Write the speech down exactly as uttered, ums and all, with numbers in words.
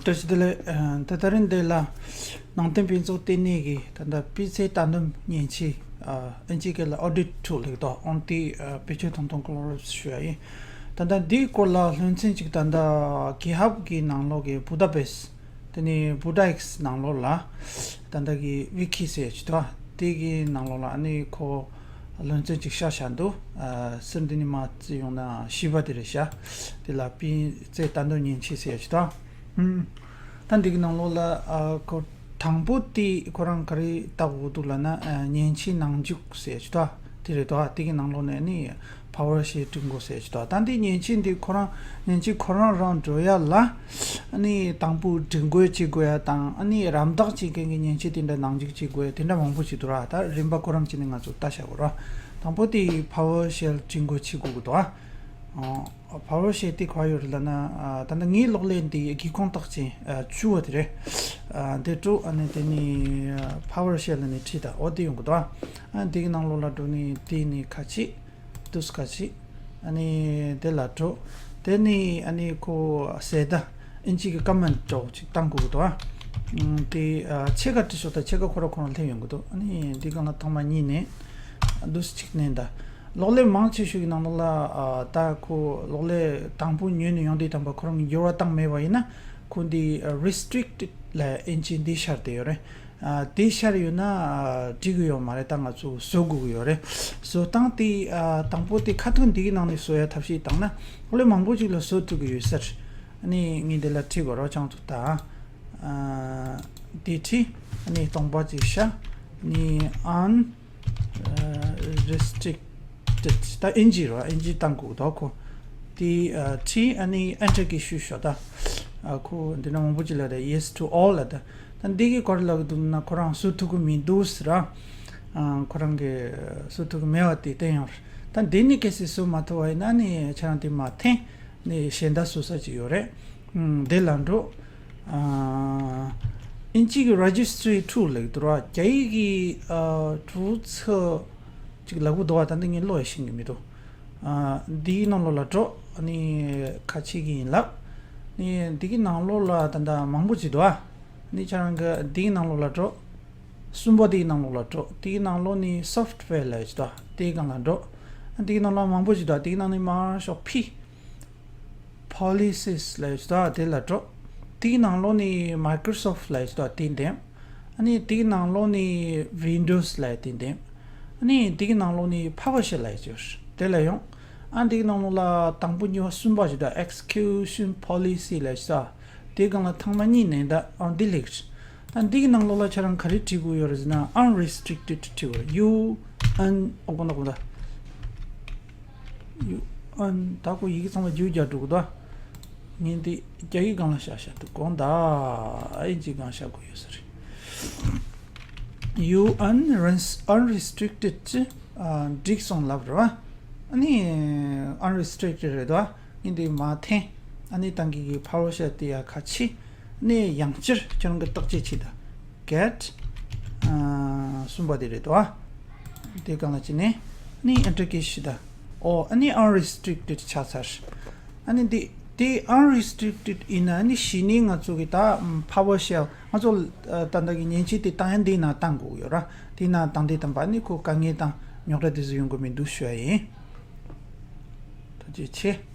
བཀྲ་ཤིས་བདེ་ལེགས། ཨ། ད་ད་རིང་འདི་ལ་ནང་བསྟན་ཕུན་ཚོགས་ལྟེ་གནས་ཀྱི་ད་ལྟ་སྤུས་ཚད་ལྟ་འདོམས་མཉེན་ཆས། ཨ། ཨིན་ཇི་སྐད་ལ་audit tool ལེགས་དོ། ཨོན་ཏི་བེད་སྤྱོད་དང་དོན་ཀློག་རོབ་ཞུ་ཡ་ཡིན། ད་ལྟ་འདིའི་སྐོར་ལ་ལྷུན་ཚན་གཅིག་ད་ལྟ་GitHub གི་ནང་ལོགས་ཀྱི་Budapest། དེ་ནས་Budaics ནང་ལོགས་ལ་ད་ལྟ་གི་wiki ཟེར་ཡ་ཅིག་འདུག་དེ་གི་ནང་ལོགས་ལ་ཨ་ནི་ཁོ་ལྷུན་ཚན་གཅིག་བཞག་བཞག་འདུག་ཨ། ཟུར་འདི་ནས་མར་བརྩི་ཡོང་ན་བཞི་པ་དེ་རེད་ཤག་དེ་ལ་སྤུས་ཚད་ལྟ་འདོམས་མཉེན་ཆས་ཟེར་ཡ་ཅིག་འདུག་ཨུམ། ད་འདི་གི་ནང་ལོགས་ལ། ཨ། ཁོ་དང་པོ་དེ་ཁོ་རང་ག་རེ་ལྟ་དགོས་འདུག་ལབ་ན། ཨ། མཉེན་ཆས་ནང་འཇུག་ཟེར་ཡ་ཅིག་འདུག་དེ་རེད་དོ། དེ་གི་ནང་ལོགས་ནས་ཨ་ནི་PowerShell་སྒྲིག་དགོས་ཟེར་ཡ་ཅིག་འདུག་ད་འདི་མཉེན་ཆས་འདི་ཁོ་རང་མཉེན་ཆས་ཁོ་རང་རང་འགྲོ་ཡ་ལ་ཨ་ནི་དང་པོ་སྒྲིག་བཀོད་བྱེད་དགོས་ཡ་དང་། ཨ་ནི་རམ་འདེགས་བྱེད་མཁན་གྱི་མཉེན་ཆས་དེ་འདྲ་ནང་འཇུག་བྱེད་དགོས་ཡ་དེ་འདྲ་མང་པོ་ཞིག་འདུག་ར། ད་རིམ་པ་ཁོ་རང་བྱས་ནས་ང་ཚོ་ལྟ་བྱ་དགོས་ར། དང་པོ་དེ་PowerShell་སྒྲིག་བཀོད་བྱེད་དགོས་ཀྱི་འདུག་ཨ། ཨ། PowerShell་དེ་ག་པར་ཡོད་རེད་ལབ་ན། ཨ། ད་ལྟ་ངའི་གློག་ཀླད་འདི་སྒེའུ་ཁུང་རྟགས་ཅན། ཨ། བཅུ་པ་དེ་རེད། ཨ། དེ་དྲུག་ཨ་ནི་དེ་ནི་PowerShell་ནས་ཁྲིད་ད། འོ་དེ་ཡོང་གི་འདུག་ཨ། དེ་གི་ནང་ལོགས་ལ་འགྲོ་ནས་དེ་ནི་ཁ་ཕྱེ། དུས་ཁ་ཕྱེ། ཨ་ནི་དེ་ལ་འགྲོ། དེ་ནི་ཨ་ནི་ཁོ་ཟེར་ད་ཨིན་ཇི་གི་ཀ་མན་ཌི་འདྲ་བོ་ཅིག་བཏང་དགོས་ཀྱི་འདུག་ཨ། ཨུམ། དེ། ཨ། ཕྱེད་ཀ་བྲིས་ཤོག་ད་ཕྱེད་ཀ་ཁོ་རང་ཁོ་རང་སླེབས་ཡོང་གི་འདུག་ཨ་ནི་འདི་སྒང་ལ་ཐོག་མ་གཉིས་ནས་འདུག་སེ་གཅིག་ནས་ད། གློག་ཀླད་མང་ཆེ་ཤོས་ཀྱི་ནང་ལོགས་ལ། ཨ། ད་ཁོ་གློག་ཀླད་དང་པོ་ཉོས་ནས་ཡོང་དུས་ཙམ་པ་ཁོ་རང་གིས་འགྱུར་བ་བཏང་མེད་པ་ཡིན་ན། ཁོ་འདི་restricted ལབ་ཨིན་ཇི་འདི་ཤར་བསྡད་ཡོད་རེད། ཨ། དེ་ཤར་ཡོད་ན། ཨ། འགྲིག་གི་ཡོད་མ་རེད། ད་ང་ཚོ་བཟོ་དགོས་ཀྱི་ཡོད་རེད། བཟོ་སྟངས་དེ། ཨ། དང་པོ་དེ་ཁ་ཐུག་འདི་གི་ནང་ནས་བཟོ་ཡ་ཐབས་ཤེས་བཏང་ན་གློག་ཀླད་མང་པོ་ཅིག་ལ་བཟོ་ཐུབ་ཀྱི་ཡོད་ས་རེད། ཨ་ནི་ངས་འདི་ལ་ཁྲིད་དགོས་རོགས། ཅང་ཐུག་ད། ཨ། དེ་ཁྲིད། ཨ་ནི་སྟོང་པ་ཅིག་བཞག་ཨ་ནི་un restricted ད་ཨིན་ཇི་རོ། ཨིན་ཇི་བཏང་དགོས་དོ་ཁོ། དེ། ཨ། ཁྲིད། ཨ་ནི་enter གི་གཞུས་ཤོག་ད། ཨ། ཁོ་འདི་འདྲ་མང་པོ་ཅིག་ལབ་རེད། Yes to all ལབ་ད། ད་འདི་གི་སྐོར་ལབ་གི་འདུག་ན་ཁོ་རང་བཟོ་ཐུབ་ཀྱི་མི་འདུག་ཟེར་ར། ཨ། ཁོ་རང་གིས་བཟོ་ཐུབ་ཀྱི་མེད་པ་དེ་བསྟན་ཡོང་རེད། ད་འདི་ནི་གལ་སྲིད་བཟོ་མ་ཐུབ་པ་ཡིན་ན་ནི་ཁྱེད་རང་དེ་མར་འཐེན། ནི་གཞན་དག་བཟོ་ས་ཅིག་ཡོད་རེད། ཨུམ། དེ་ལ་འགྲོ། ཨ། ཨིན་ཇི་གི་registry tool ལབ་ཀྱི་འདུག་ར། རྒྱ་ཡིག་གི། ཨ།注册ཅིག་ལབ་ཀྱི་འདུག་པ། ད་འདི་ངས་ཀློག་ཡ་ཤེས་ཀྱི་མི་འདུག་ཨ། འདིའི་ནང་ལོགས་ལ་འགྲོ། ཨ་ནི་ཁ་ཕྱེ་གི་ཡིན་ལབ། ནི་འདི་གི་ནང་ལོགས་ལ་ད་ལྟ་མང་པོ་ཅིག་འདུག་ཨ། ནི་ཁྱེད་རང་གི་འདིའི་ནང་ལོགས་ལ་འགྲོ། གསུམ་པ་འདིའི་ནང་ལོགས་ལ་འགྲོ། འདིའི་ནང་ལོགས་ནི་software ལབ་ཅིག་འདུག་དེའི་སྒང་ལ་འགྲོ། ཨ། འདིའི་ནང་ལོགས་མང་པོ་ཅིག་འདུག་དེའི་ནང་ནས་མར་ཤོག་ཕི། Policies ལབ་ཅིག་འདུག་དེ་ལ་འགྲོ། དེའི་ནང་ལོགས་ནས་Microsoft ལབ་ཅིག་འདུག་དེ་འདེམས། ཨ་ནི་དེའི་ནང་ལོགས་ནས་Windows ལབ་དེ་འདེམས། ཨ་ནི་དེའི་ནང་ལོགས་ནས་PowerShell ལབ་ཅིག་ཡོད། དེ་ལ་ཡོང་། ཨ། དེའི་ནང་ལོགས་ལ་དང་པོ་གཉིས་པ་གསུམ་པ་ཅིག་འདུག Execution Policy ལབ་ཅིག་འདུག་དེའི་སྒང་ལ་ཐེངས་མ་གཉིས་ནས་ད། ཨ། འདི་ལེགས། ད་འདི་གི་ནང་ལོགས་ལ་ཁྱེད་རང་ག་རེ་བྲིས་དགོས་ཡོད་རེད་ཟེར་ན། unrestricted བྲིས་དགོས། U N ཨོ་གོ་ན་གོ་ད། U N ད་ཁོ་ཡི་གེ་ཚང་མ་རྒྱུ་རྒྱག་འགྲོ་གི་འདུག་ངས་འདི་རྒྱ་ཡིག་སྒང་ལ་བཞག་བཞག་འདུག་དགོངས་དག་ཨིན་ཇི་སྒང་བཞག་དགོས་ཡོད་ས་རེད། U N unrestricted ཅེས། ཨ། འགྲིག་སོང་ལབ་རེད་པ། ཨ་ནི་unrestricted རེད་དོ། ངས་འདི་མར་འཐེན། ཨ་ནི་ད་གིན་གི་PowerShell དེ་ཡར་ཁ་ཕྱེ། ཨ་ནི་ཡང་བསྐྱར་ཁྱེད་རང་གིས་བརྟག་དཔྱད་བྱེད་ད། Get ཨ། གསུམ་པ་དེ་རེད་དོ། དེ་སྒང་ལ་བྱས་ནས་ཨ་ནི་enter གི་ཞིག་ད། ཨོ། ཨ་ནི་unrestricted ཆགས་ཚར། ཨ་ནི་འདི་དེ་unrestricted ཡིན་ན་ཨ་ནི་གཞི་ནས་ང་ཚོ་གི་ད་PowerShell ང་ཚོ། ཨ། ད་ལྟ་གི་མཉེན་ཆས་དེ་བཏང་ཡ་འདིའི་ནང་བཏང་དགོས་ཡོད་ར། དེའི་ནང་བཏང་དུས་ཙམ་པ་ཨ་ནི་ཁོ་དཀའ་ངལ་དང་རྙོག་དྲ་དེ་ཚོ་ཡོང་གི་མི་འདུག་ཞུ་ཡ་ཡིན། ཐུགས་རྗེ་ཆེ།